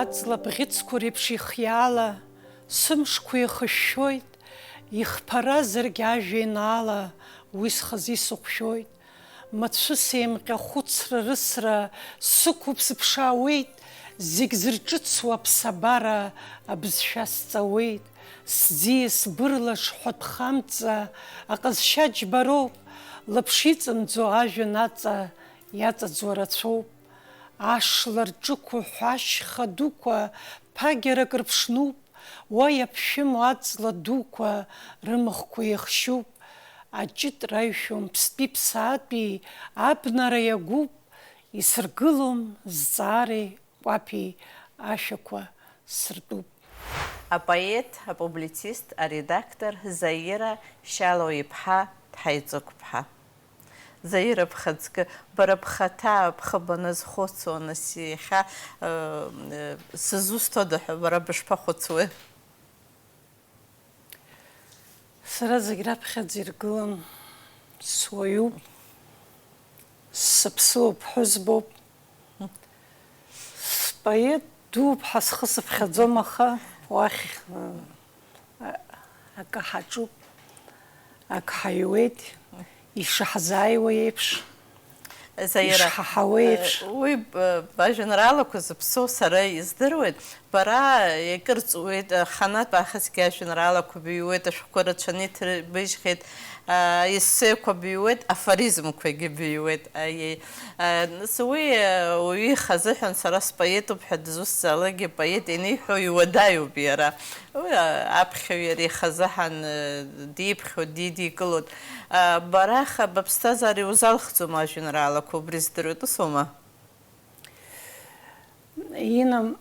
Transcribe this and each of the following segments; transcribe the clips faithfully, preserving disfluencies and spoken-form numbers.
Аҵла бӷьыцқәа реиԥш ихиаала, сымшқәа еихышәшәоит, ихԥаразаргь ажәеинраала уи схазы исыхәшәоит. Мацәыс еимҟьа хәыцра-рысра сықәуп, сыԥшаауеит, зегь зырҿыцу аԥсабара абызшәа сҵауеит. Сӡиас бырлаш ҳәатәхамҵа аҟазшьа џьбароуп, лаԥш иҵамӡо ажәҩан аҵа иаҵаӡуа рацәоуп. Ашла рҿықәу ҳәашьха дуқәа ԥагьарак рыԥшнуп, уа иаԥшәымоу аҵла дуқәа рымахқәа еихшьуп. Аҷыт раҩшәом ԥстәи ԥсаатәи, абнара иагәуп, исыргылом зҵаареи кәаԥи ашәақәа сыртәуп. Апоет, апублицист, аредактор Заира Шьалуа-иԥҳа Дҳаиҵықәԥҳа. Заира, бхаҵкы, бара бхаҭа бхы баназхәыцуа, нас иахьа, э, э, сызусҭода ҳәа бара бышԥахәыцуеи? Сара зегь раԥхьаӡа иргылан суаҩуп, сыԥсыуа ԥҳәызбоуп. Споет дууп ҳәа схы сыԥхьаӡом, аха уахь, э, акы ҳаҿуп, ак ҳаҩуеит, ишаҳзааиуа еиԥш, Заира, ишҳаҳауа еиԥш. Э, уи, э, бажәеинраалақәа зыԥсоу сара издыруеит. Бара икырҵуеит, э, аханатә аахысгьы ажәеинраалақәа быҩуеит, ашәҟәқәа рацәаны иҭырбыжьхьеит, э, аессеқәа быҩуеит, афоризмқәагьы быҩуеит. Аиеи. Э, нас уи, э, уаҩы ихазыҳәан сара споетуп ҳәа дызусҭзаалакгьы поет ианиҳәо иуадаҩуп иара. Уи, а, аԥхьаҩ иара ихазыҳәан, э, диԥхьоит, дидикылоит. А, бара аха быԥсҭазаара иузалхӡом ажәеинраалақәа, убри здыруеит, усоума? Инна,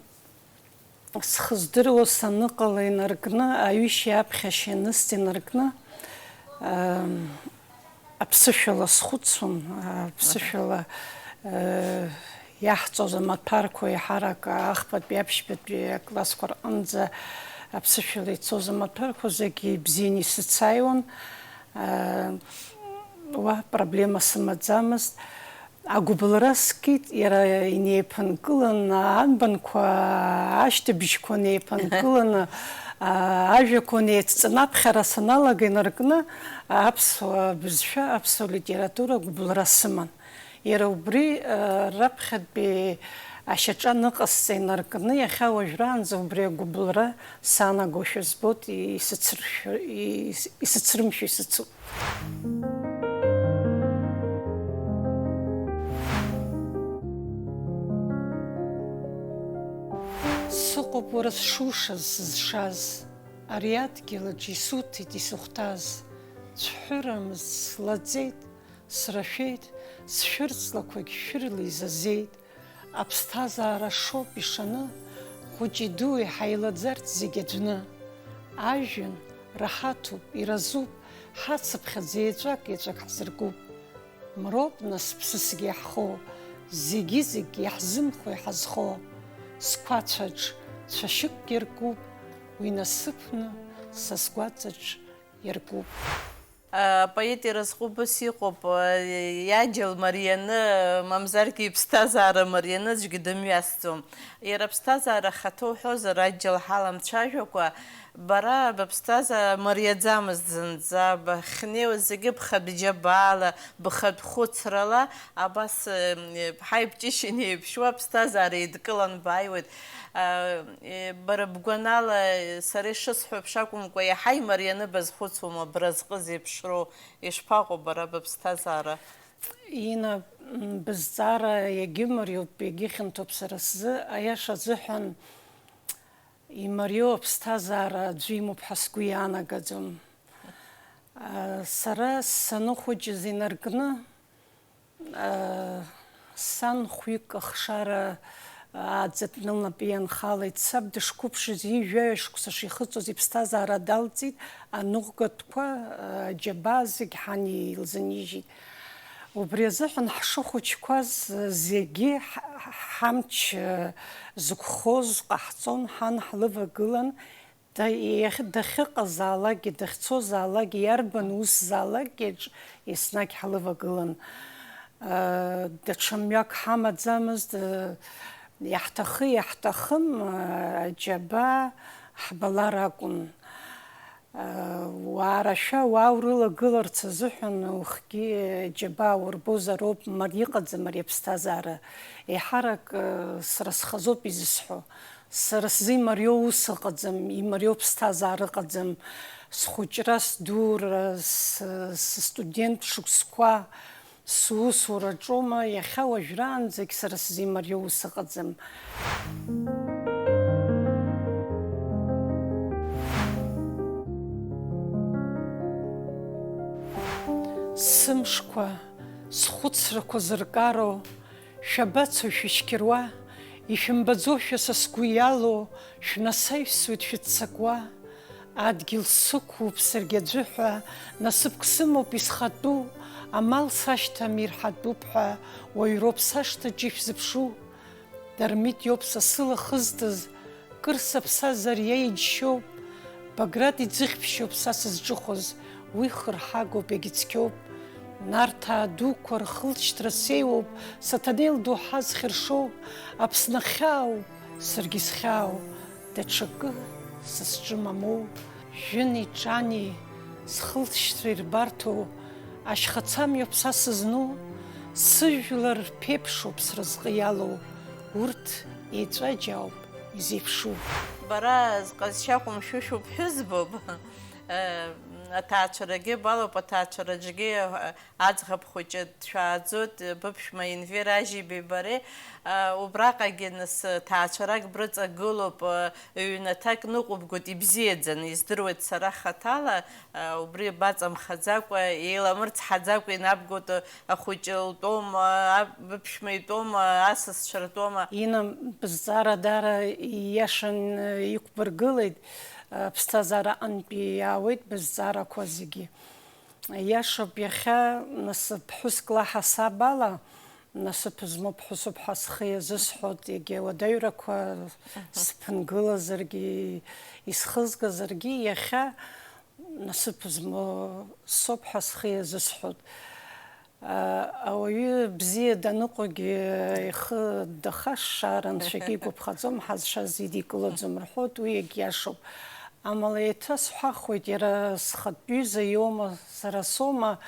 схы здыруа саныҟала инаркны, аҩышьа аԥхьашьа ианысҵ инаркны, ам, аԥсышәала схәыцуан, аԥсышәала, э, иаҳҵоз амаҭәарқәа еиҳарак ахԥатәи аԥшьбатәи аклассқәа рҟынӡа аԥсышәала ицоз амаҭәарқәа зегьы ибзианы исыцааиуан. Э, уа проблема сымаӡамызт. Агәыбылра скит, иара инеиԥынкылан, анбанқәа ашьҭыбжьқәа неиԥынкыланы, а, ажәақәа неицҵаны аԥхьара саналага инаркны, аԥсуа бызшәа, аԥсуа литература агәыбылра сыман. Иара убри, а, раԥхьатәи ашьаҿа ныҟасҵа инаркны, иахьа уажәраанӡа убри агәыбылра санагошәа збоит, исыцрышә-, ис-, исыцрымшәо исыцуп. Сыҟоуп уара сшушаз, сызшаз, ари адгьылаҿ исуҭеит исыхәҭаз, цәҳәырамызт слаҵеит, срашәеит, сшәырҵлақәагь шәырла изазеит, аԥсҭазаара шоуп ишаны, хәыҷи дуи ҳаилаӡарц зегь аӡәны. Ажәҩан раҳаҭуп, иразуп, ҳацыԥхьаӡа еҵәак-еҵәак ҳзыркуп. Мроуп, нас, ԥсысгьы иаҳхо, зегьы-зегь иаҳзымхо, иҳазхо. Сқәацәаҿ цәашьыкгьы ркуп, уи насыԥны са сгәаҵаҿ иаркуп. Апоет иразҟы убас иҟоуп, иаџьал марианы, мамзаргьы иԥсҭазаара марианы аӡәгьы дымҩасӡом. Иара аԥсҭазаара ахаҭа уҳәозар, аџьал ҳаламцәажәакәа, бара быԥсҭазаара мариаӡамызт зынӡа, бахьнеиуаз зегьы бхатә џьабаала, бхатә хәыцрала, абас, э, ҳаибҷышьа инеиԥшьуа аԥсҭазаара еидкылан бааиуеит. А, э, бара бгәанала, э, сара ишысҳәо еиԥш акәымкәа, иаҳа имарианы базхәыцуама, бразҟы зеиԥшроу, ишԥаҟоу бара быԥсҭазаара? Инна, м, бызҵаара иагьымариоуп, иагьыхьанҭоуп сара сзы. Аиаша азыҳәан, имариоу аԥсҭазаара аӡәы имоуп ҳәа сгәы иаанагаӡом. А, сара саныхәыҷыз инаркны, а, сан хәҩык ахшара, а, аӡатәны лнапы ианхалеит. Саб дышқәыԥшыз, ҩажәа шықәса шихыҵуаз иԥсҭазаара далҵит, аныҟәгатәқәа, а, џьабаа зегь ҳани илзынижьит. Убри азыҳәан ҳшыхәыҷқәаз зегьы ҳ-, ҳамч, а, зықәхоз ҟаҳҵон, ҳан ҳлывагылан, да-, иахь-, дахьыҟазаалакгьы, дахьцозаалакгьы, иарбан усзаалакгьы аҿ еснагь ҳлывагылан. Даҽа мҩак ҳамаӡамызт, Иаҳҭахы-иаҳҭахым, аџьабаа ҳбалар акәын. Уаарашәа, уаа урылагыларц азыҳәан ухгьы џьабаа урбозароуп, мариа ыҟаӡам ари аԥсҭазаара. Еиҳарак, сара схазоуп изысҳәо. Сара сзы имариоу ус ыҟаӡам, имариоу ԥсҭазаара ыҟаӡам. Схәыҷра, сдура, с-, сыстудент шықәсқәа, сусураҿоума, иахьа уажәраанӡагь сара сзы имариоу ус ыҟаӡам. Сымшқәа, схәыцрақәа зыркароу, шәабацо шәышьқьыруа, ишәымбаӡошәа са сгәы иалоу, шәнасаҩсуеит шәыццакуа. Адгьыл сықәуп саргьы аӡәы ҳәа, насыԥк сымоуп исхатәу, амал сашьҭам ирҳатәуп ҳәа, уаҩроуп сашҭаҿ ишәзыԥшу. Дырмит иоуп са сыла хызтыз, кыр саԥсазар иа иџьшьоуп, Баграт иӡыхьԥшьоуп са сызҿыхоз, уи хырҳагоуп, егьыцқьоуп. Нарҭаа дуқәа рхылҵшьҭра сеиуоуп, Саҭанеи лдоуҳа зхьыршоу, Аԥсны ахьаау, саргьы схьаау, даҽакы са сҿы мамоу, жәыни ҿани зхылҵшьҭра ирбарҭоу, ашьхацамҩоуп са сызну, сыжәлар рԥеиԥшуп сразҟы иалоу, урҭ еҵәаџьаауп изеиԥшу. Бара зҟазшьа ҟәымшәышәуп, ҳәызбоуп. Аҭаацәарагьы балоуп, аҭаацәараҿгьы аӡӷаб хәыҷы дшәааӡоит, быԥшәма Енвер Ажьибеи бареи. Убраҟагьы нас ҭаацәарак брыҵагылоуп, ҩнаҭак ныҟәыбгоит, ибзиаӡаны, издыруеит сара хаҭала, убри баҵамхаӡакәа, еиламырцҳаӡакәа инабгоит ахәыҷы лтәома, аб-, быԥшәма итәома, асасцәа ртәома. Инна бызҵаара даара ииашан иқәбыргылеит, аԥсҭазаара аҟынтәи иаауеит бызҵаарақәа зегьы. Иашоуп, иахьа, нас, ԥҳәыск лаҳасаб ала, насыԥ змоу ԥҳәысуп ҳәа схы иазысҳәоит, егьа уадаҩрақәа сԥынгылазаргьы, исхызгазаргьы, иахьа насыԥ змоу соуп ҳәа схы иазысҳәоит. А, ауаҩы бзиа даныҟоугьы ихы дахашшаар, анцәагьы игәаԥхаӡом, ҳазшаз идикылаӡом рҳәоит, уи иагьиашоуп. Амала еиҭа сҳәахуеит, иара схатә ҩыза иоума, сара соума,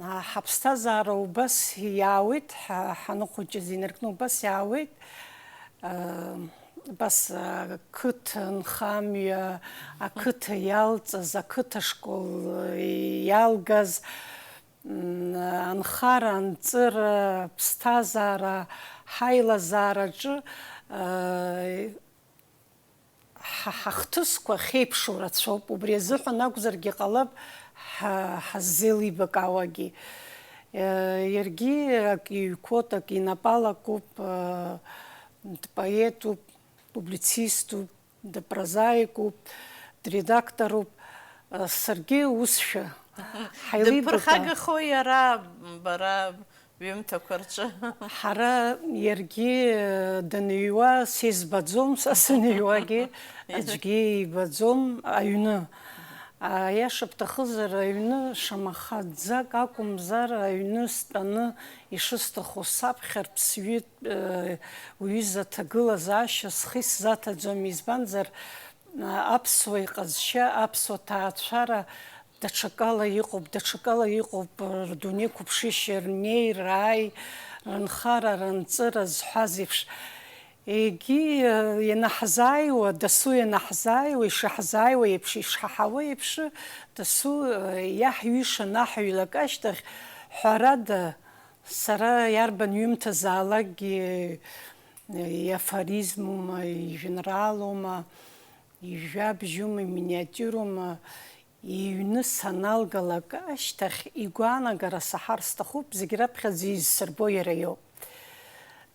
а, ҳаԥсҭазаара убас иаауеит, ҳа-, ҳаныхәыҷыз инаркны убас иаауеит. А, абас ақыҭа нхамҩа, ақыҭа иалҵыз, ақыҭа школ иалгаз, м, анхара, анҵыра, ԥсҭазаара, ҳаилазаараҿы, а, ҳа, ҳахҭысқәа ахьеиԥшу рацәоуп, убри азыҳәан акәзаргьы ҟалап ҳа, ҳаззеилибакаауагьы. Э, иаргьы ак иҩқәоуп, ак инапала акуп, э, дпоетуп, публициступ, дпрозаикуп, дредакторуп, э, саргьы усшәа. Ҳаилибака- Дыԥырхагахои иара, бара? Ҩымҭақәа рҿы. Ҳара иаргьы, э, даныҩуа, са избаӡом, са саныҩуагьы аӡәгьы ибаӡом аҩны. Аиаша бҭахызар, аҩны шамаха ӡак акәымзар, аҩны стәаны ишысҭаху саԥхьар, ԥсҩы, э, уҩыза аҭагылазаашьа схы исзаҭаӡом, избанзар, а, аԥсуа иҟазшьа, аԥсуа ҭаацәара, даҽакала иҟоуп, даҽакала иҟоуп, рдунеи қәыԥшышьа, рнеи, рааи, рынхара, рынҵыра зҳәаз еиԥш. Егьи, э, ианаҳзааиуа, дасу ианаҳзааиуа, ишаҳзааиуа еиԥш, ишҳаҳауа еиԥш, дасу, э, иаҳҩышан аҳ ҩлак ашьҭахь, ҳәарада, сара иарбан ҩымҭазаалакгьы, э, иафоризмума, ижәеинраалоума, ижәабжьума, иминиатиурума, иҩны саналгалак ашьҭахь игәаанагара саҳар сҭахуп, зегь раԥхьаӡа изсырбо иара иоуп.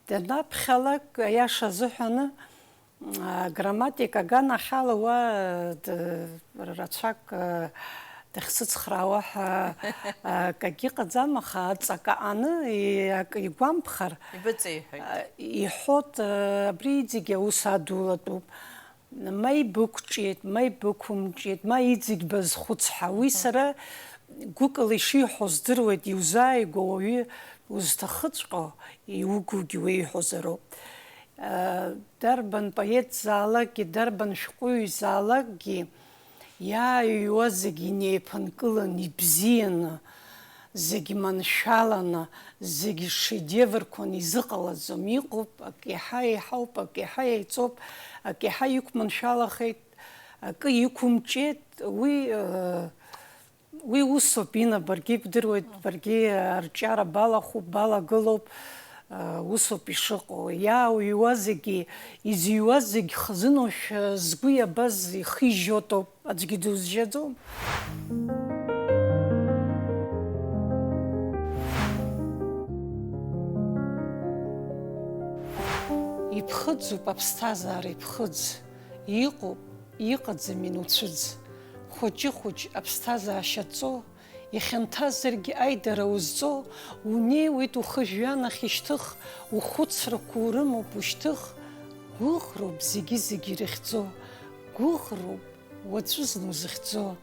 Данаԥхьалак, аиаша азыҳәаны, а, грамматика аганахьала уа, д-, рацәак, а, дахьсыцхраауа ҳәа, а, акагьы ыҟаӡам, аха аҵак аҟаны и-, ак игәамԥхар, Ибыҵеиҳәоит. А, иҳәоит, а, абри иҵегь аус адулатәуп. Ма ибықәҿиеит, ма ибықәымҿиеит, ма иӡыгьба зхәыцҳа. Уи Мгм. сара гәыкала ишиҳәо здыруеит, иузааигәоу ауаҩы узҭахыҵәҟьо, иугугьы уеиҳәозароуп. Дарбан поетзаалакгьы, дарбан шәҟәыҩҩызаалакгьы иааҩуа зегь инеиԥынкыланы, ибзианы, зегь маншәаланы, зегь шедеврқәаны изыҟалаӡом. Иҟоуп, ак иаҳа еиҳауп, ак иаҳа еиҵоуп, ак иаҳа иқәманшәалахеит, акы иқәымҿиеит, уи, э, Уи усоуп, Инна, баргьы ибдыруеит, баргьы арҿиара балахәуп, балагылоуп, усоуп ишыҟоу. Иаауҩуа зегьы, изыҩуа зегь хазыноушәа згәы иабаз ихы ижьотоуп, аӡәгьы дузжьаӡом. Иԥхыӡуп аԥсҭазаара, иԥхыӡ. Иҟоуп, иҟаӡами уцәыӡ. Хәыҷы-хәыҷ аԥсҭазаашьа ҵо, ихьанҭазаргьы аидара узҵо, унеиуеит ухы жәҩан ахь ишьҭых, ухәыцрақәа урымоуп ушьҭых, гәыӷроуп зегьы-зегьы ирыхьӡо, гәыӷроуп уаҵәызны узыхьӡо,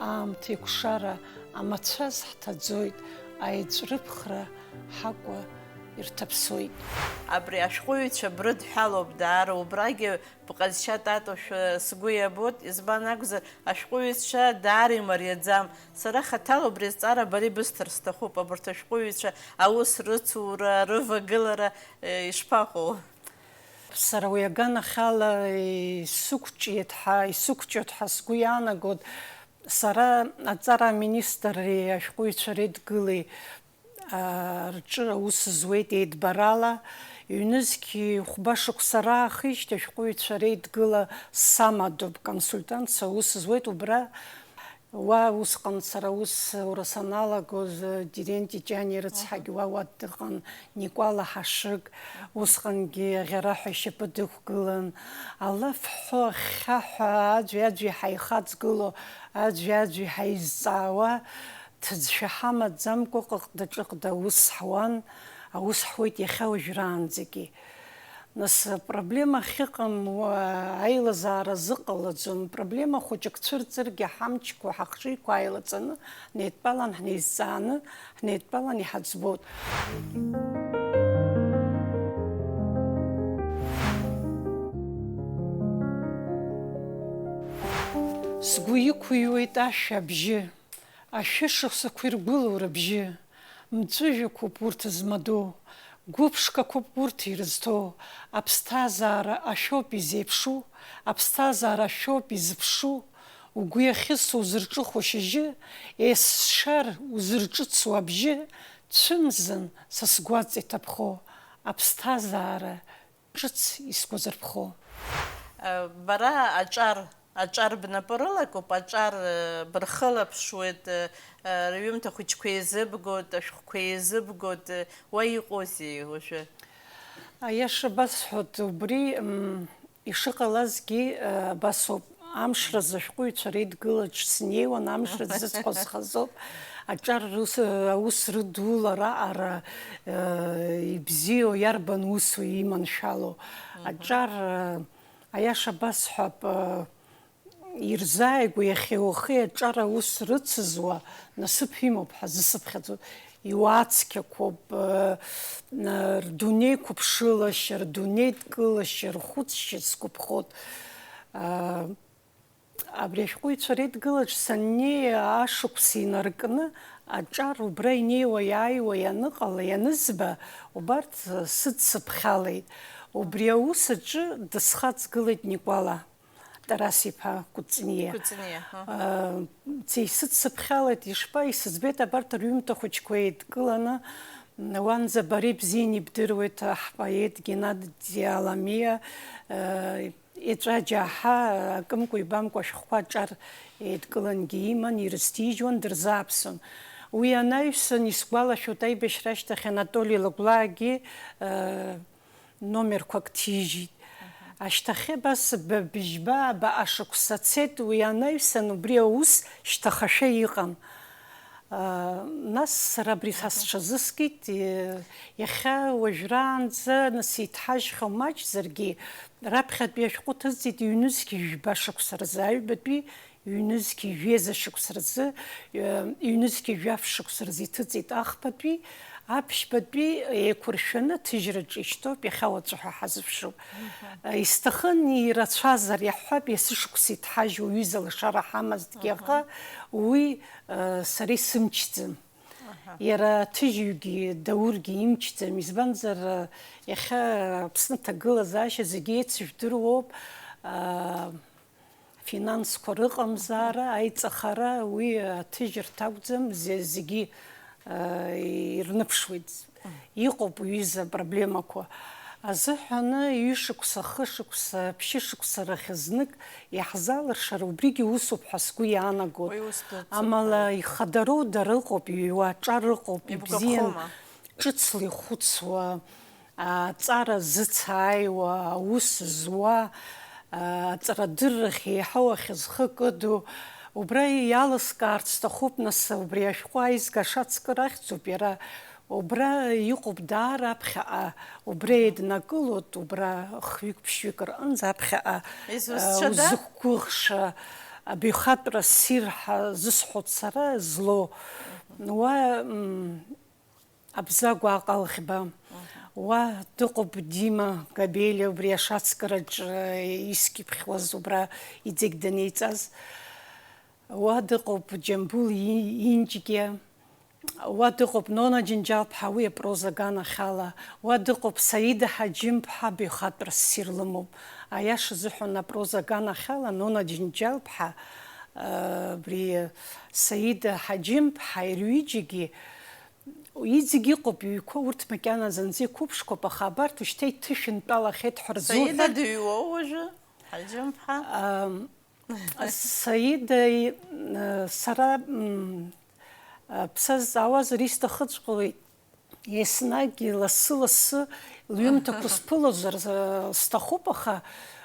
аамҭа еиқәшара амацәаз ҳҭаӡоит, аиҵәрыԥхра ҳакәа ирҭаԥсоит. Абри ашәҟәыҩҩцәа брыдҳәалоуп даара, убрагьы бҟазшьа татоушәа сгәы иабоит, избан акәзар, ашәҟәыҩҩцәа даара имариаӡам. Сара хаҭала убри азҵаара бара ибысҭар сҭахуп, абарҭ ашәҟәыҩҩцәа аус рыцура, рывагылара, э, ишԥаҟоу? Сара уи аганахьала исықәҿиеит ҳәа, исықәҿиоит ҳәа сгәы иаанагоит. Сара аҵара аминистрреи ашәҟәыҩҩцәа реидгылеи рҿы аус зуеит еидбарала, ҩнызқь хәба шықәса раахижьҭеи ашәҟәыҩҩцәа реидгыла самадоуп, консультантс аус зуеит убра. Уа усҟан сара аусура саналагоз, Деренти Ҷани рыцҳагь уа, уа дыҟан, Никәала Ҳашыг, усҟангьы аӷьараҳәа ишьапы дықәгылан. Алафҳәо, ахьхьаҳәа, аӡәи-аӡәи ҳаихаҵгыло, аӡәи-аӡәи ҳаизҵаауа, ҭыӡшәа ҳамаӡамкәа ҟыҟда-ҿыҟда аус ҳуан, аус ҳуеит иахьа уажәраанӡагьы. Нас, проблема ахьыҟам, уа, аилазаара зыҟалаӡом, проблема хәыҷык цәырҵыргьы ҳамчқәа, ҳахшыҩқәа ааилаҵаны, ҳнеидтәалан, ҳнеизҵааны, ҳнеидтәалан иҳаӡбоит. Сгәы иқәыҩуеит ашәа абжьы. Ашәышықәсақәа иргәылоу рыбжьы, мҵәыжәҩақәоуп урҭ змадоу, гәыԥшқақәоуп урҭ ирызҭоу, аԥсҭазаара ашәоуп изеиԥшу, аԥсҭазаара ашәоуп изыԥшу, угәы иахьысу узырҿыхо шьыжьы, есшар узырҿыцу абжьы, цәымзын са сгәаҵа иҭаԥхо, аԥсҭазаара ҿыц исгәазырԥхо. Бара аҿар, аҿар бнапы рылакуп, аҿар, э, бырхылаԥшуеит, э, э, рҩымҭа хәыҷқәа еизыбгоит, ашәҟәқәа еизыбгоит, э, уа иҟоузеи уажәы? Аиаша басҳәоит, убри, м, ишыҟалазгьы, э, абасоуп. Амшразы ашәҟәыҩҩцәа реидгылаҿ снеиуан, амшра дзысҳәо схазоуп. Аҿар рус, аус рыдула раҟара, э, ибзиоу иарбан усу иманшәало? Аҿар, э, аиаша басҳәап, э, ирзааигәоу иахьеи уахеи аҿар аус рыцызуа насыԥ имоуп ҳәа зысыԥхьаӡоит. Иуаацқьақәоуп, э, э, рдунеи қәыԥшылашьа, рдунеи дкылашьа, рхәыцшьа сгәаԥхоит. Э, Абри ашәҟәыҩҩцәа реидгылаҿ саннеи, ашықәс инаркны аҿар убра инеиуа-иааиуа ианыҟала, ианызба, убарҭ сыццыԥхьалеит. Убри аус аҿы дысхаҵгылеит Никәала Тарас-иԥа Кәыҵниа. Кәыҵниа, аҳа. Исыццыԥхьалеит, ишԥа, исыӡбеит абарҭ рҩымҭа хәыҷқәа еидкыланы, уанӡа бара ибзианы ибдыруеит, ҳпоет Геннади Аламиа, Еҵәа џьаҳа, акымкәа-ибамкәа ашәҟәқәа аҿар еидкылангьы иман, ирызҭижьуан, дырзааԥсон. Уи анаҩсан, исгәалашәоит, аибашьра ашьҭахь Анатоли Лагәлаагьы, э, номерқәак ҭижьит. Аха. Ашьҭахьы абас б-, быжьба, баҟа шықәса цеит, уи анаҩсан убри аус шьҭахашәа иҟан. Нас сара абри са сҽазыскит, иахьа уажәраанӡа нас еиҭҳажьхьоу маҷзаргьы, раԥхьатәи ашәҟәы ҭыҵит ҩнызқь жәба шықәса рзы, аҩбатәи ҩнызқь жәеиза шықәса рзы, ҩнызқь жәаф шықәса рзы иҭыҵит, ахԥатәи Аԥшьбатәи еиқәыршәаны аҭыжьраҿы ишьҭоуп, иахьа уаҵәы ҳәа ҳазыԥшуп. Исҭахын ирацәазар, иаҳҳәап, есышықәса иҭҳажьуа ҩыза лашара ҳамазҭгьы аха, уи, э, сара исымчӡам. Иара аҭыжьҩгьы Даургьы имчӡам, избанзар, э, иахьа Аԥсны аҭагылазаашьа зегьы еицыжәдыруоуп, э, финансқәа рыҟамзаара, аиҵахара, уи аҭыжьырҭа акәӡам, зе-, зегьы, э, ирныԥшуеит. Иҟоуп уҩыза апроблемақәа азыҳәаны, ҩышықәса, хышықәса, ԥшьышықәса рахь знык иаҳзалыршар, убригьы усуп ҳәа сгәы иаанагоит. Уи ус дуӡӡоуп, Амала ҳәа. Ихадароу дара ыҟоуп, иҩуа аҿар ыҟоуп, ибзиан, Ибгәаԥхома? Ҿыцла ихәыцуа, аҵара зыцааиуа, аус зуа, аҵарадыррахь еиҳау ахь зхы кыду, убра иалыскаарц сҭахуп, нас, убри ашәҟәы аизга ашацкыра ахьӡуп иара, убра иҟоуп даара аԥхьаҟа, убра еиднакылоит, убра хҩык-ԥшьҩык рҟынӡа аԥхьаҟа, Изусҭцәада? Узықәгәыӷша, абаҩхатәра ссир ҳәа зысҳәоит сара, злоу. Уа, м, Абзагә Аҟалӷьба, уа дыҟоуп Дима Габелиа, убри ашацкыраҿ, э, искьыԥхьуаз убра иҵегь данеиҵаз. Уа дыҟоуп Џьамбул И-, Инҷгьа, уа дыҟоуп Нона Џьынџьал-ԥҳа, уи апроза аганахьала, уа дыҟоуп Саида Ҳаџьым-ԥҳа, баҩхатәра ссир лымоуп. Аиаша азыҳәан апроза аганахьала Нона Џьынџьал-ԥҳа, э, абри Саида Ҳаџьым-ԥҳа ирҩыџьагьы Иҵегь иҟоуп иҩқәа, урҭ макьана зынӡа иқәыԥшқәоуп, аха абарҭ ушьҭа иҭышәынтәалахьеит ҳәа рзуҳәар. Саида дыҩуоу уажәы, Ҳаџьымԥҳа? Ам, Саида, и-, э, сара, м, э, бсазҵаауазар исҭахыҵәҟьоит, еснагь лассы-лассы лҩымҭақәа сԥылозар, э, сҭахуп, аха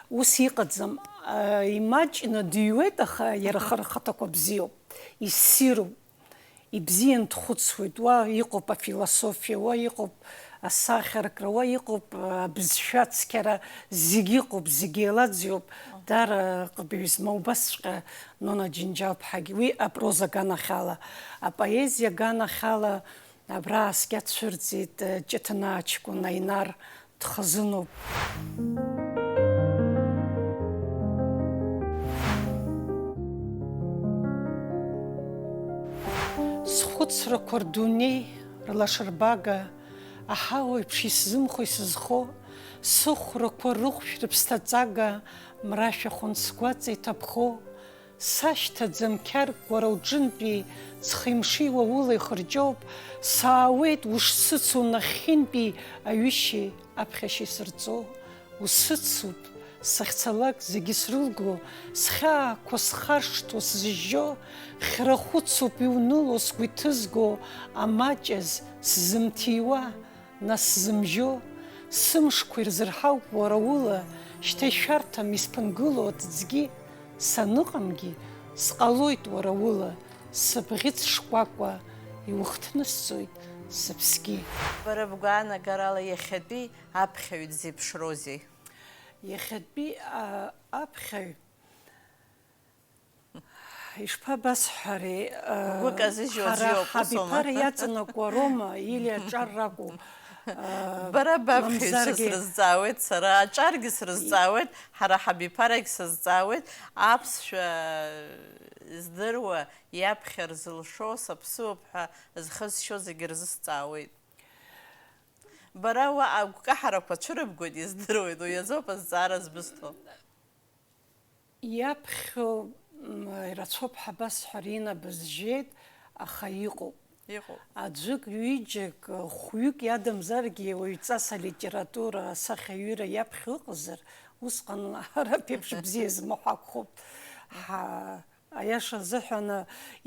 ус иҟаӡам. Э, имаҷны дыҩуеит, аха иара хара ахаҭақәа бзиоуп, иссируп. Ибзиан дхәыцуеит, уа иҟоуп афилософиа, уа иҟоуп асахьаркра, уа иҟоуп, а, абызшәа цқьара, зегь иҟоуп, зегь еилаӡҩоуп. Даара ҟыбаҩ змоу убасҵәҟьа Нона Џьынџьал-ԥҳагьы, уи апроза аганахьала, апоезиа аганахьала абра ааскьа дцәырҵит, э, Ҷыҭанаа ҷкәын Аинар дхазыноуп. Схәыцрақәа рдунеи рлашарбага, аҳауеиԥш исзымхо исызхо, сыхәрақәа рыхәшә рыԥсҭаҵага, мра шәахәан сгәаҵа иҭаԥхо, Сашьҭаӡам қьарк уара уҿынтәи, ҵхи-мши уа ула ихырҷоуп, саауеит ушсыцу нахьхьынтәи аҩышьеи аԥхьашьеи сырҵо. Усыцуп, сахьцалак зегьы срылго, схьаақәа схаршҭуа сзыжьжьо, хьра хәыцуп иуныло сгәы иҭызго, амаҷаз сзымҭиуа. Нас зымжьо, сымшқәа ирзырҳауп уара ула, шьҭа ишәарҭам исԥынгыло аҭӡгьы, саныҟамгьы, сҟалоит уара ула, сыбӷьыц шкәакәа иухҭнысҵоит сыԥсгьы. Бара бгәаанагарала иахьатәи аԥхьаҩ дзеиԥшроузеи? Иахьатәи, а, аԥхьаҩ Ишԥабасҳәари, э, Бгәы казыжьуа ҳара аӡәы иоуп, усоума? Ҳабиԥара иаҵанакуа роума, или аҿар ракәу, э, Бара баԥхьаҩцәа мамзаргьы срызҵаауеит сара, аҿаргьы срызҵаауеит, ҳара ҳабиԥарагь сызҵаауеит, аԥсшәа здыруа, иаԥхьа рзылшо, саԥсыуоуп ҳәа зхы зшьо зегьы рзысҵаауеит. Бара уа агәкаҳарақәа цәырыбгоит, издыруеит, уи азоуп азҵаара збысҭо. Иаԥхьо, м, ирацәоуп ҳабасҳәар, инабызжьеит, аха иҟоуп. Иҟоуп. Аӡәык, ҩыџьак, хәҩык иадамзаргьы, уаҩҵас алитература асахьаҩыра иаԥхьо ыҟазар, усҟан ҳара ԥеиԥш бзиа змоу ҳакәхоуп. Ҳа-, аиаша азыҳәан,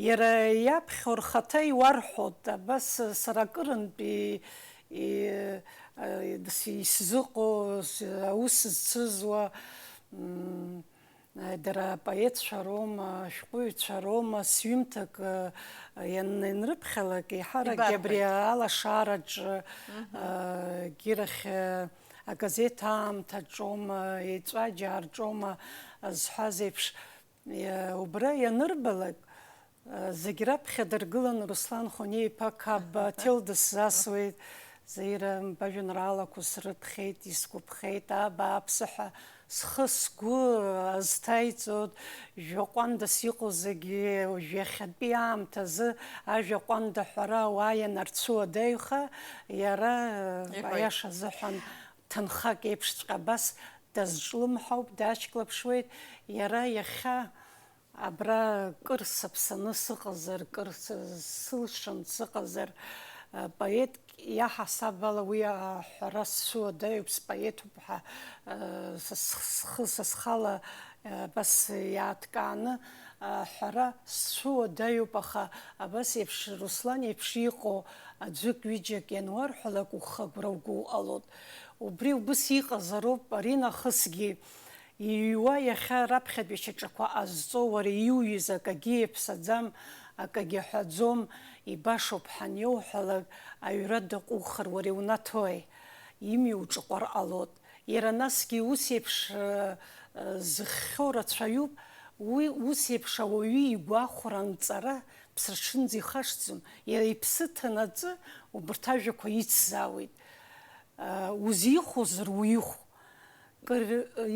иара иаԥхьо рхаҭа иуарҳәоит, абас сара акырынтәи и-, а, ис-, исзыҟоу, с-, аус зцызуа, м, а, дара апоетцәа роума, ашәҟәыҩҩцәа роума, сҩымҭак, а, иан-, ианрыԥхьалак, еиҳаракгьы абри Ибарҳәоит. Алашараҿы, Мгм. А, гьырахь, а, агазеҭ аамҭаҿоума, еҵәаџьаарҿоума, а, зҳәаз еиԥш, Иа-, убра ианырбалак, Зегь раԥхьа дыргыланы Руслан Хонеи-иԥа Қапба Ҭел дысзасуеит. Заира, бажәеинраалақәа срыԥхьеит, исгәаԥхеит, абааԥсы ҳәа схы-сгәы азҭаиҵоит. Жәаҟәандас иҟоу зегьы уажә иахьатәи аамҭазы ажәаҟәанда ҳәара ауаа ианарцәуадаҩха, иара, Иҳәоит. Аиаша азыҳәан, ҭынхак еиԥшҵәҟьа абас дазҿлымҳауп, дашьклаԥшуеит. Иара иахьа абра кыр сыԥсаны сыҟазар, кыр сы-, сылшан сыҟазар, э, поетк иаҳасаб ала уи аҳәара сцәуадаҩуп, споетуп ҳәа, э, са сх-, схы са схала, э, абас иааҭкааны аҳәара сцәуадаҩуп, аха абас еиԥш, Руслан еиԥш иҟоу аӡәык-ҩыџьак иануарҳәалак, ухы агәра угоу ҟалоит. Убри убыс иҟазароуп аринахысгьы. Иҩуа иахьа раԥхьатәи шьаҿақәа ҟазҵо уара иуҩыз акагьы иаԥсаӡам, акагьы аҳәаӡом, ибашоуп ҳаниоуҳәалак, аҩра даҟәухыр уара иунаҭои? Имҩа уҿыҟәар ҟалоит. Иара насгьы ус еиԥш, э, э, зыхьхьоу рацәаҩуп, уи ус еиԥш ауаҩы игәахәра анҵара ԥсраҽынӡа ихашҭӡом, иара иԥсы ҭанаҵы убарҭ ажәақәа ицзаауеит. Э, узихәозар уихә, Кыр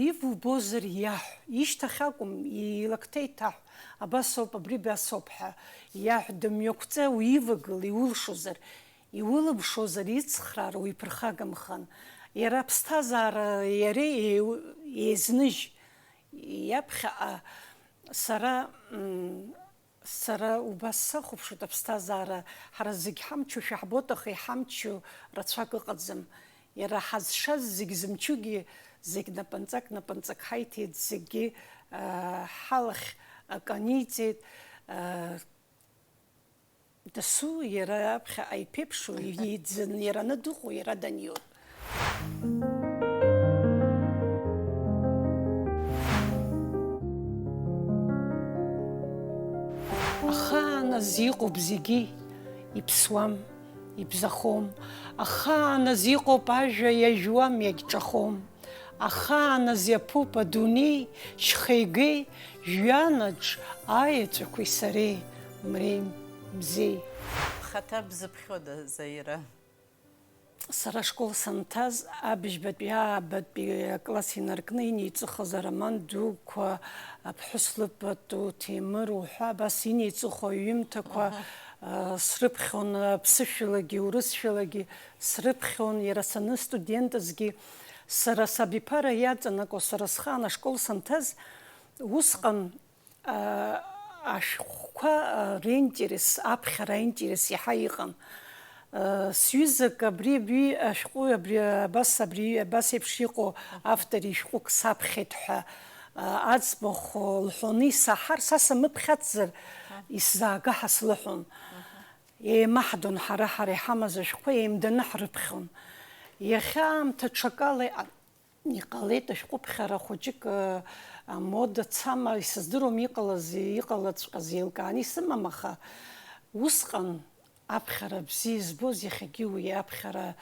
ивубозар иаҳә, ишьҭахь акәым, илакҭа иҭаҳә, абасоуп, абри абасоуп ҳәа иаҳә, дымҩақәҵа уивагыл, иулшозар, иулымшозар ицхраар уиԥырхагамхан. Иара аԥсҭазаара иареи еиу-, еизныжь, иаԥхьаҟа сара, м, Сара убас сахәаԥшуеит аԥсҭазаара, ҳара зегь ҳамчушәа ҳбоит, аха иҳамчу рацәак ыҟаӡам. Иара ҳазшаз зегь зымчугьы, зегь напынҵак-напынҵак ҳаиҭеит, зегьы, аа, ҳалахь акы аниҵеит, аа, дасу иара аԥхьаҟа иԥеиԥшу, иӡын, иараны дыҟоу, иара даниоит. Ахааназ иҟоуп зегьы, иԥсуам, ибзахом. Ахааназ иҟоуп ажәа, иажәуам, иагьҿахом. Ахааназ иаԥуп адунеи, шьхеигеи, жәҩанаҿ аеҵәақәеи сареи, мреи, мзеи. Хаҭа бзыԥхьода, Заира? Сара ашкол санҭаз, абыжьбатәи, аабатәи акласс инаркны инеиҵыхыз ароман дуқәа, аԥҳәыс лыпату, Ҭемыр уҳәа, абас инеиҵыху аҩымҭақәа, Аҳа. а, срыԥхьон, аԥсышәалагьы, урысшәалагьы срыԥхьон, иара саныстудентызгьы. Сара сабиԥара иаҵанакуа, сара схаан ашкол санҭаз, усҟан, а, ашәҟәқәа, а, ринтерес, аԥхьара аинтерес иаҳа иҟан. А, сҩызак абри, абри ашәҟәы, абри, абас, абри, абас еиԥш иҟоу автор ишәҟәык саԥхьеит ҳәа, а, аӡбахә лҳәоны исаҳар, са самыԥхьацзар, исзаага ҳәа слыҳәон. Еимаҳдон ҳара, ҳара иҳамаз ашәҟәқәа еимданы ҳрыԥхьон. Иахьа аамҭа ҽакала иҟан. Иҟалеит ашәҟәыԥхьара хәыҷык, э, амода цама, исыздыруам иҟалаз, иҟалаҵәҟьаз еилкааны исымам, аха усҟан аԥхьара бзиа избоз иахьагьы уи аԥхьара,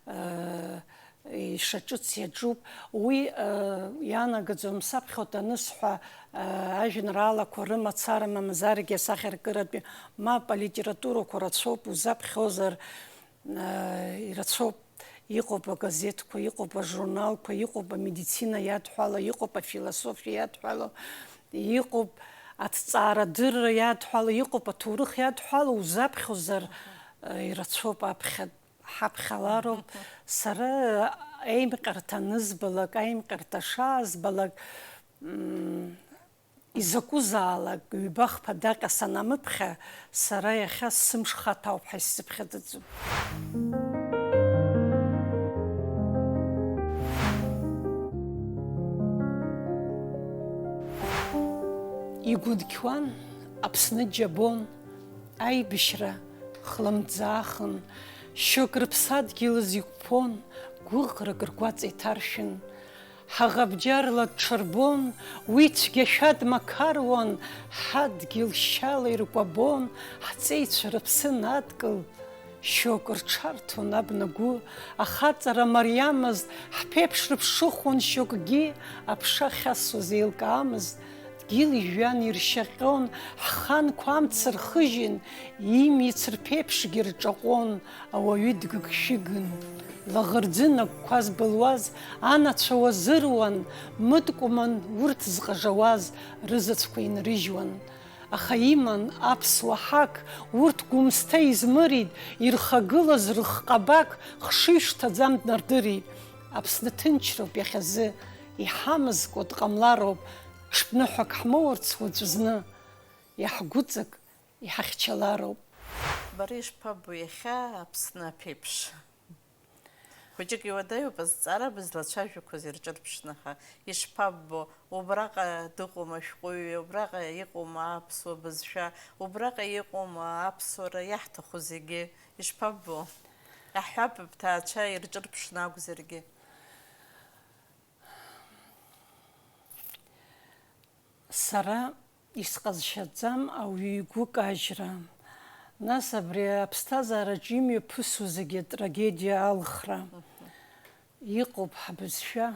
э, ишаҿыц иаҿуп. Уи, э, иаанагаӡом саԥхьоит анысҳәа, э, ажәеинраалақәа рымацара мамзаргьы асахьаркыратәи мап алитературақәа рацәоуп, узаԥхьозар, Ирацәоуп, иҟоуп агазеҭқәа, иҟоуп ажурналқәа, иҟоуп амедицина иадҳәало, иҟоуп афилософиа иадҳәало, иҟоуп аҭҵаарадырра иадҳәало, иҟоуп аҭоурых иадҳәало, узаԥхьозар, ирацәоуп аԥхьа, ҳаԥхьалароуп. Сара аимҟьарҭа анызбалак, аимҟьарҭа шаазбалак, м, Изакәызаалак ҩба-хԥа даҟьа санамыԥхьа, сара иахьа сымш хаҭа ауп ҳәа исзыԥхьаӡаӡом. Игәынқьуан, Аԥсны џьабон, аибашьра хлымӡаахын, шьоук рыԥсадгьыл азы иқәԥон, гәыӷрак ргәаҵа иҭаршәын. Ҳаӷабџьарла дҽырбон, уи цәгьашәа дмақаруан, ҳадгьыл шьала иркәабон, ҳҵеицәа рыԥсы надкыл, шьоук рҽарҭон абнагәы, ахаҵара мариамызт, ҳԥеиԥш рыԥшыхон шьоукгьы, аԥша ахьасуаз еилкаамызт, Гьыл ижәҩан иршьаҟьон, ҳханқәа амца рхыжьын, имиц рԥеиԥшгьы рҿаҟәон, ауаҩы дгыгшәыгын. Лаӷырӡы нагқәа збылуаз анацәа уазыруан, мыткәман урҭ зҟажауаз рызаҵәқәа инрыжьуан. Аха иман аԥсуа ҳақ, урҭ Гәымсҭа измырит, ирхагылаз рыхҟабақ хшыҩ шҭаӡам днардырит. Аԥсны ҭынчроуп иахьазы, иҳамазкуа дҟамлароуп, ҽԥныҳәак ҳмоурц уаҵәызны, иаҳгәыҵак, иҳахьчалароуп. Бара ишԥаббо иахьа Аԥсны аԥеиԥш? Хәыҷык иуадаҩуп азҵаара бызлацәажәақәаз ирҿырԥшны, аха ишԥаббо, убраҟа дыҟоума ашәҟәыҩҩы, убраҟа иҟоума аԥсуа бызшәа, убраҟа иҟоума аԥсуара, иаҳҭаху зегьы, ишԥаббо? Аҳәап, бҭаацәа ирҿырԥшны акәзаргьы. Сара исҟазшьаӡам ауаҩы игәы кажьра, нас абри аԥсҭазаараҿ имҩаԥысу зегьы атрагедиа алхра. Иҟоуп ҳбызшәа,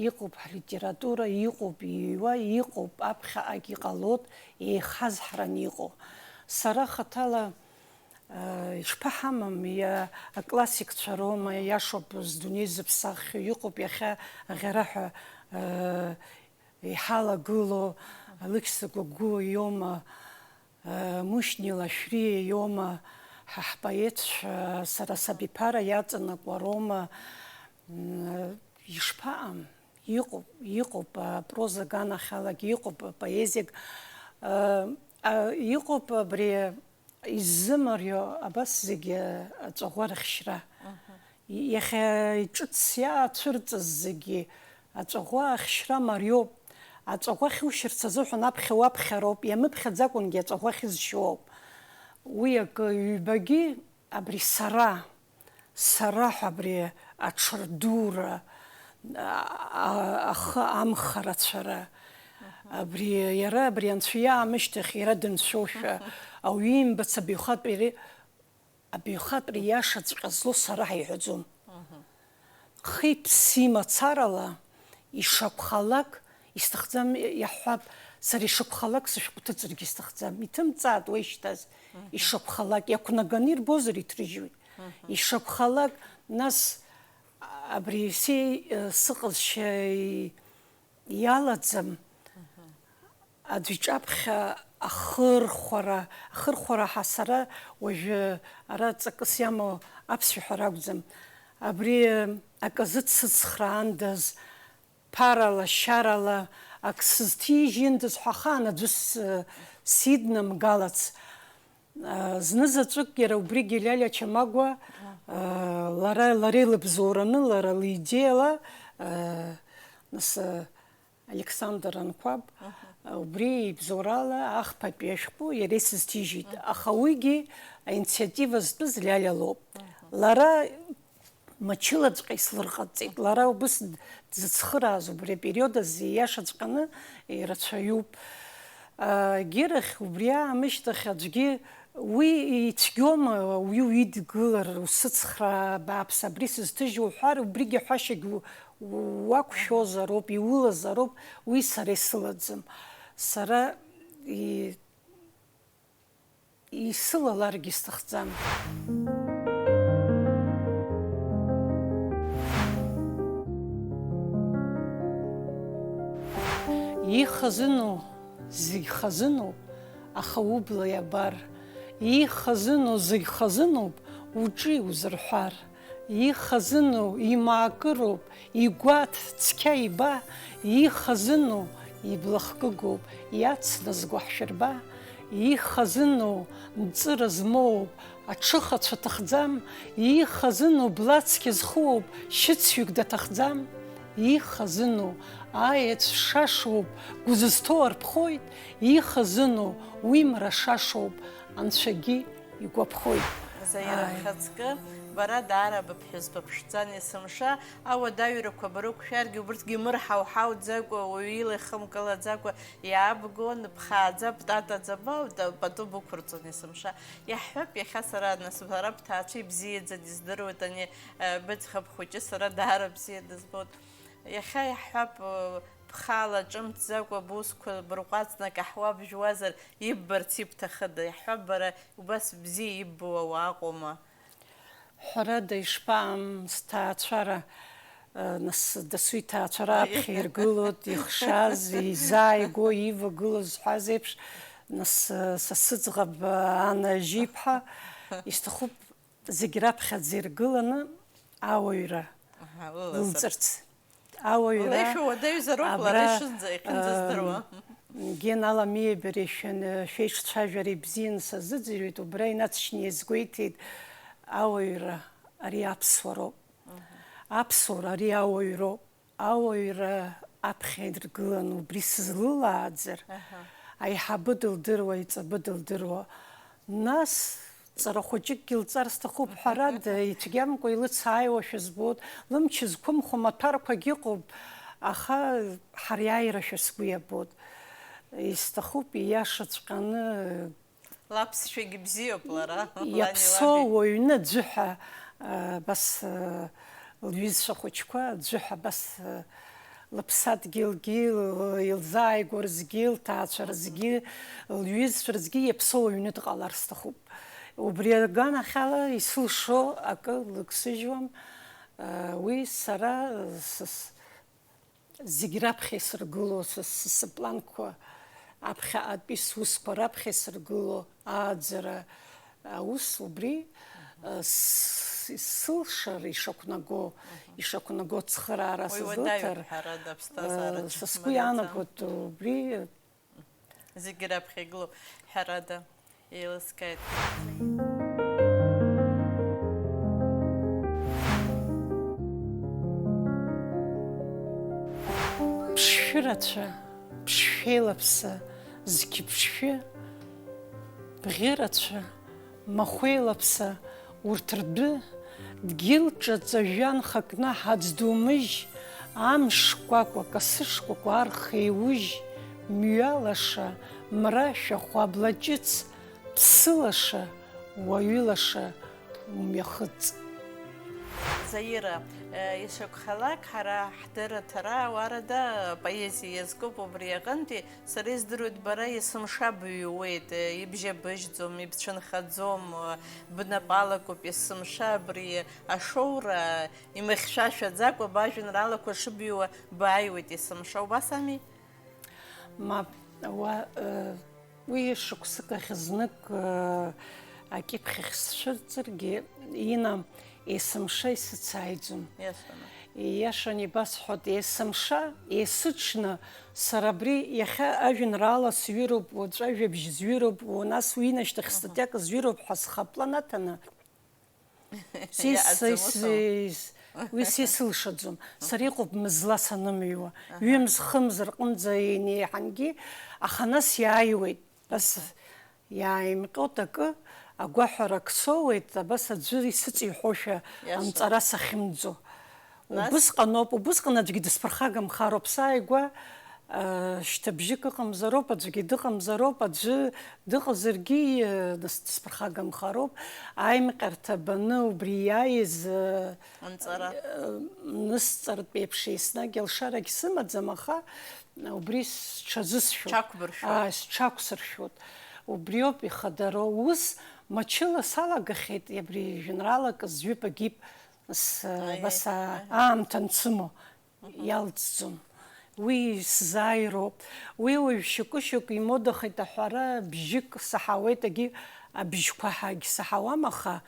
иҟоуп ҳлитература, иҟоуп иҩуа, иҟоуп аԥхьаҟагь иҟалоит, еихазҳаран иҟоу. Сара хаҭала Ишԥаҳамам, иа-, аклассикцәа роума, иашоуп, здунеи зыԥсаххьоу, иҟоуп иахьа аӷьараҳәа, э, иҳалагылоу, Алықьса Гогәуа иоума, э, Мушьни Лашәриа иоума, ҳа ҳпоетцәа, сара сабиԥара иаҵанакуа роума, м, ишԥаҟам? Иҟоуп, иҟоуп, апроза аганахьалагьы иҟоуп, апоезиак, э, а, иҟоуп абри иззымарио абас зегьы аҵәаӷәа рыхьшьра. Мгм. Иахьа ҿыц иаацәырҵыз зегьы аҵәаӷәа ахьшьра мариоуп. Аҵәаӷәа ахьушьырц азыҳәан аԥхьа уаԥхьароуп, иамыԥхьаӡакәангьы аҵәаӷәа ахьызшьуоуп. Уи акы, ҩбагьы абри сара, сара ҳәа абри аҽырдура, а-, а-, ахы амха рацәара, абри, иара абри анцәа иаамышьҭахь иара дынцәоушәа, ауаҩы имбац абаҩхатәра, абаҩхатәра иашаҵәҟьа злоу сара ҳәа иҳәаӡом. Хи-ԥси мацарала, ишакәхалак, исҭахӡам, иаҳҳәап, сара ишакәхалак сышәҟәы ҭыҵыргьы сҭахӡам. Иҭымҵааит уа ишьҭаз. Ишакәхалак, иақәнаганы ирбозар иҭрыжьуеит. Ишакәхалак, нас, абри сеи-, сыҟазшьа иалаӡам. Аӡә иҿаԥхьа ахырхәара, ахырхәара ҳәа сара уажәы ара ҵакыс иамоу аԥсшәа ҳәара акәӡам. Абри аказы дсыцхраандаз, ԥарала, шьарала ак сызҭижьындаз ҳәа ахаан аӡәы с-, сиднамгалац. Знызаҵәык иара убригьы Лиалиа Чамагәа, лара, лара илыбзоураны, лара лидеиала, нас, Александр Анқәаб, убри ибзоурала ахԥатәи ашәҟәы иара исызҭижьит. Аха уигьы аинициатива зтәыз Лиалиа лоуп. Лара мчылаҵәҟьа ислырҟаҵеит. Лара убыс дзыцхырааз убри апериод азы ииашаҵәҟьаны ирацәаҩуп. Егьирахь, убри аамышьҭахь аӡәгьы уи ицәгьоума, уи уидгылар, усыцхраа, абааԥс, абри сызҭыжьу уҳәар, убригьы ҳәашьагь у-, уақәшәозароуп, иулазароуп, уи сара исылаӡам. Сара и-, исылаларгьы сҭахӡам. Ихазыноу зегь хазыноуп, аха убла иабар. Ихазыноу зегь хазыноуп, уҿы иузырҳәар. Ихазыноу имаакыроуп, игәаҭ цқьа иба, ихазыноу иблахкыгоуп, иацназго ҳшәырба, ихазыноу нҵыра змоуп, аҽыхацәа ҭахӡам, ихазыноу блацқьа зхыуоуп, шьыцҩык даҭахӡам, ихазыноу аеҵә шашоуп, гәы зызҭоу арԥхоит, ихазыноу уи мра шашоуп, анцәагьы игәаԥхоит. Заира, ааи, бхаҵкы, бара даара быԥҳәызба ԥшӡан есымша, ауадаҩрақәа барықәшәаргьы, убырҭгьы мырҳауҳауӡакәа, уаҩы ила ихымкалаӡакәа иаабгон, бхааӡа, бтатаӡа, ба-, да-, пату бықәырҵон есымша. Иаҳҳәап, иахьа сара, нас, бара бҭаацәа ибзиаӡаны издыруеит, ани, э, быӡӷаб хәыҷы сара даара бзиа дызбоит. Иахьа иаҳҳәап, э, Бхала ҿымҭӡакәа бусқәа лбырҟәаҵны акаҳуа бжәуазар, иббарц ибҭахыда? Иаҳҳәап, бара убас бзиа иббо ауаа ыҟоума? Ҳәарада, ишԥаам, сҭаацәара, нас дасу иҭаацәара аԥхьа иргылоит, ихшаз, изааигәоу, ивагылоу зҳәаз еиԥш, нас са сыӡӷаб Ана Жьиԥҳа, исҭахуп зегь раԥхьаӡа иргыланы ауаҩра лылҵырц. Ауаҩра. Леишәа уадаҩзароуп лара ишынӡа-, ихьынӡаздыруа. Гена Аламиа иареи шәан-, шәеиҿцәажәара ибзианы сазыӡырҩуеит, убра инаҵшьны иазгәеиҭеит, ауаҩра ари аԥсуароуп. Аԥсуара ари ауаҩроуп. Ауаҩра аԥхьа иргыланы убри сызлылааӡар, аиҳабы дылдыруа, иҵабы дылдыруа, нас ҵара хәыҷыкгьы лҵар сҭахуп, ҳәарада, ицәгьамкәа илыцааиуашәа збоит, лымч зқәымхо маҭәарқәагь ыҟоуп, аха ҳариааирашәа сгәы иабоит. Исҭахуп ииашаҵәҟьаны. Лаԥсшәагьы бзиоуп лара, лани лаби. Иаԥсоу уаҩны аӡәы ҳәа, а, абас, а, лҩызцәа хәыҷқәа аӡәы ҳәа абас, а, лыԥсадгьылгьы, л-, илзааигәа рзгьы, лҭаацәа рзгьы, лҩызцәа рзгьы иаԥсоу уаҩны дҟалар сҭахуп. Убри аганахьала исылшо акы лыгсыжьуам. Уи сара, с-, с-, зегь раԥхьа исыргыло, са, са, сыпланқәа аԥхьаҟатәи сусқәа раԥхьа исыргыло ааӡара аус убри, с-, сылшар ишақәнаго, ишақәнаго цхыраара сызлаҭар, уи уадаҩуп, ҳәарада, аԥсҭазаараҿы са сгәы иаанагоит убри. Зегь раԥхьа игылоуп, ҳәарада, еилыскааит. Ԥшшәы рацәа, ԥшшәеилаԥса, зқьы ԥшшәы, бӷьы рацәа, махәеилаԥса, урҭ ртәы, дгьыл ҿаҵа жәҩан хакнаҳа аӡ ду мыжь, амш шкәакәа, касы шкәакәа арха еиужь, мҩа лаша, мра шәахәа, абла ҷыц, ԥсы лаша, уаҩы лаша, умҩахыҵ. Заира, ишакәхалак, ҳара ҳдырраҭара ауарада апоезиа иазкуп, убри аҟынтәи Сара издыруеит, бара есымша быҩуеит, ибжьабыжьӡом, ибцәынхаӡом, бнапы алакуп есымша, абри ашоура имыхьшәашәаӡакәа бажәеинраалақәа шыбыҩуа бааиуеит есымша, убас ами? Мап, уа, э, уи шықәсык ахь знык, э, акьыԥхь ахь сцәырҵыргьы, Ина, есымша исыцааиӡом. Иашаны. Ииашаны ибасҳәоит, есымша, есыҽны, сара абри иахьа ажәеинраала сҩыроуп, уаҵәы ажәабжь зҩыроуп, у-, нас уинашьҭахь статиак зҩыроуп ҳәа схы аплан аҭаны, са ис-, са ис-, ис-, уи са исылшаӡом. Сара иҟоуп мызла санымҩуа. Аҳа. Ҩымз-хымз рҟынӡа инеиҳангьы, аха нас иааиуеит. Нас иааимҟьоит акы, агәаҳәара ак соуеит, абас аӡәы исыҵиҳәошәа, иашоуп, анҵара сахьымӡо. Нас? Убысҟаноуп, убысҟан аӡәгьы дысԥырхагамхароуп. Сааигәа, а, шьҭыбжьык ыҟамзароуп, аӡәгьы дыҟамзароуп, аӡәы дыҟазаргьы, а, нас дысԥырхагамхароуп. Аимҟьарҭа баны убри иааиз, а, анҵара, а, нысҵартә еиԥш еснагь алшарагь сымаӡам, аха Убри сҽазысшәоит. Сҽақәбыршәоит. Аа, сҽақәсыршәоит. Убриоуп ихадароу. Ус мчыла салагахьеит, абри жәеинраалак зҩып агьип с-, Аиеи, абас а-, аиеи, аамҭа ансымоу. Мгм. Иалҵӡом. Уи сзааироуп. Уи уажә шьоукы-шьоукы имодахеит аҳәара, бжьык саҳауеит, агьи абжьқәа ҳагь саҳауам, аха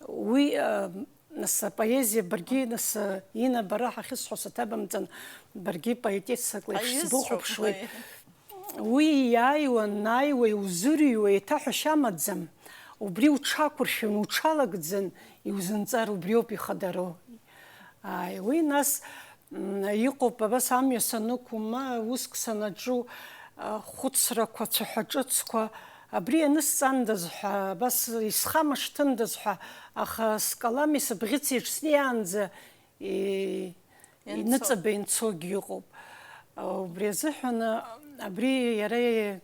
уи, а, Нас апоезиа баргьы, нас, Ина, бара ҳахьысҳәо саҭабымҵан, баргьы поетессак леиԥш сбыхәаԥшуеит. Ҳаҩызцәоуп, ҳаи. Уи иааиуа, анааиуа, иузырҩуа, еиҭаҳәашьа амаӡам. Убри уҽақәыршәаны, уҽалагӡан иузынҵар, убриоуп ихадароу. Ааи, уи нас, м, иҟоуп, абас амҩа санықәу, ма уск санаҿу, а, хәыцрақәа, цәаҳәа ҿыцқәа, абри ианысҵандаз ҳәа, абас исхамышҭындаз ҳәа, аха скалами сыбӷьыци еиҿ снеиаанӡа, и-, иныҵаба инцогьы ыҟоуп. Убри азыҳәан абри иара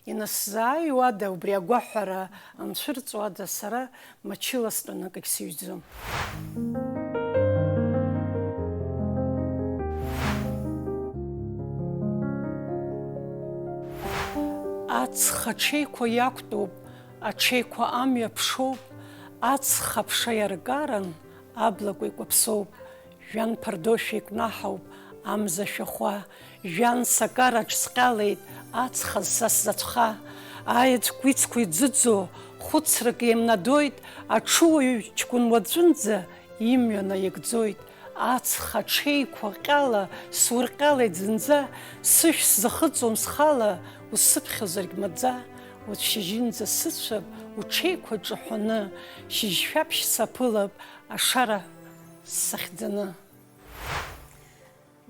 инасзааиуада, убри агәаҳәара анцәырҵуада, сара мчыла стәаны акагь сыҩӡом. Ҵхаҽеиқәа иақәтәоуп, аҽеиқәа амҩа ԥшоуп, ацха аԥша иаркаран, аблақәа икәаԥсоуп, жәҩан ԥардоушәа икнаҳауп амза шәахәа, жәҩан сакараҿ сҟьалеит, ацха зса сзацәха, аеҵә кәицқәа иӡыӡо, хәыцрак еимнадоит, аҽуаҩ ҷкәын уаҵәынӡа имҩа наигӡоит, ацха аҽеиқәа ҟьала сурҟьалеит зынӡа, сышә сзахыҵуам схала, усыԥхьозаргь маӡа, уцәшьыжьынӡа сыцәап уҽеиқәа ҿаҳәаны, шьыжьшәаԥшь саԥылап ашара сахьӡаны.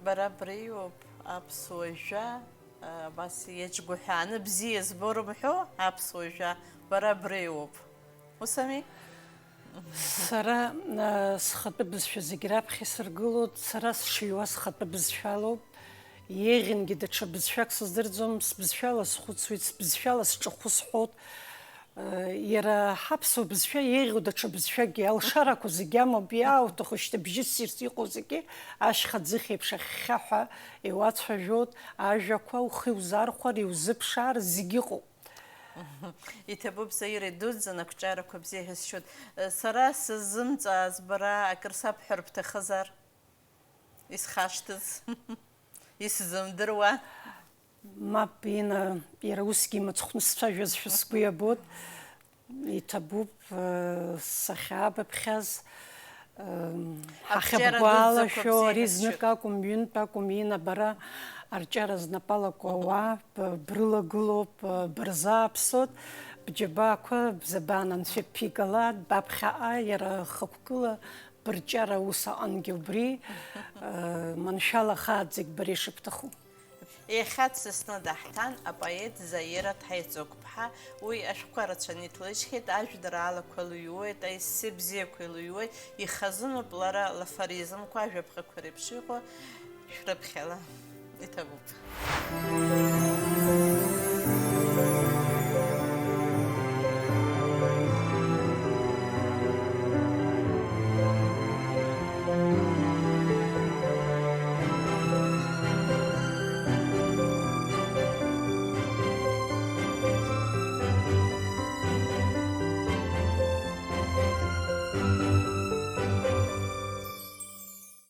Бара бреиуоуп аԥсуа жәа, абас иаҿгәаҳәааны бзиа збо рымҳәо аԥсуа жәа, бара бреиуоуп. Ус ами? Сара, а, схатәы бызшәа зегь раԥхьа исыргылоит, сара сшыҩуа схатәы бызшәалоуп. Еиӷьынгьы даҽа бызшәак сыздырӡом, сбызшәала схәыцуеит, сбызшәала сҿахәы сҳәоит. Э, иара ҳаԥсуа бызшәа еиӷьу даҽа бызшәакгьы, алшарақәа зегь амоуп, иаауҭаху шьҭыбжьы ссирс иҟоу зегьы, ашьха ӡыхь еиԥш ахьхьаҳәа иуацәажәоит, ажәақәа ухы иузархәар, иузыԥшаар, зегь ыҟоуп. Иҭабуп, Заира, идуӡӡан ақәҿиарақәа бзиа ҳәа сшьоит. Сара сыззымҵааз бара акыр сабҳәар бҭахызар? Исхашҭыз? Исзымдыруа? Мап, Инна, иара усгьы имыцхәны сцәажәазшәа сгәы иабоит. Иҭабуп, э, сахьаабыԥхьаз, э, ақәҿиара дуӡӡақәа ҳахьыбгәалашәо, бзиа ари ҳәа знык сшьоит. Акәым, ҩынтә акәым, Инна, бара арҿиара знапалақәа ауаа, б-, брылагылоуп, э, бырзааԥсоит, бџьабаақәа бзабан анцәа бԥигала, баԥхьаҟа иара хықәкыла бырҿиара ус аҟангьы убри, э, маншәала хааӡагь бара ишыбҭаху. Иахьа дсасны даҳҭан апоет Заира Ҭаиҵыгәԥҳа, уи ашәҟәқәа рацәаны иҭлыжьхьеит, ажәеинраалақәа лыҩуеит, аессе бзиақәа илыҩуеит, ихазыноуп лара лафоризмқәа, ажәаԥҟақәа реиԥш иҟоу, шәрыԥхьала иҭабуп.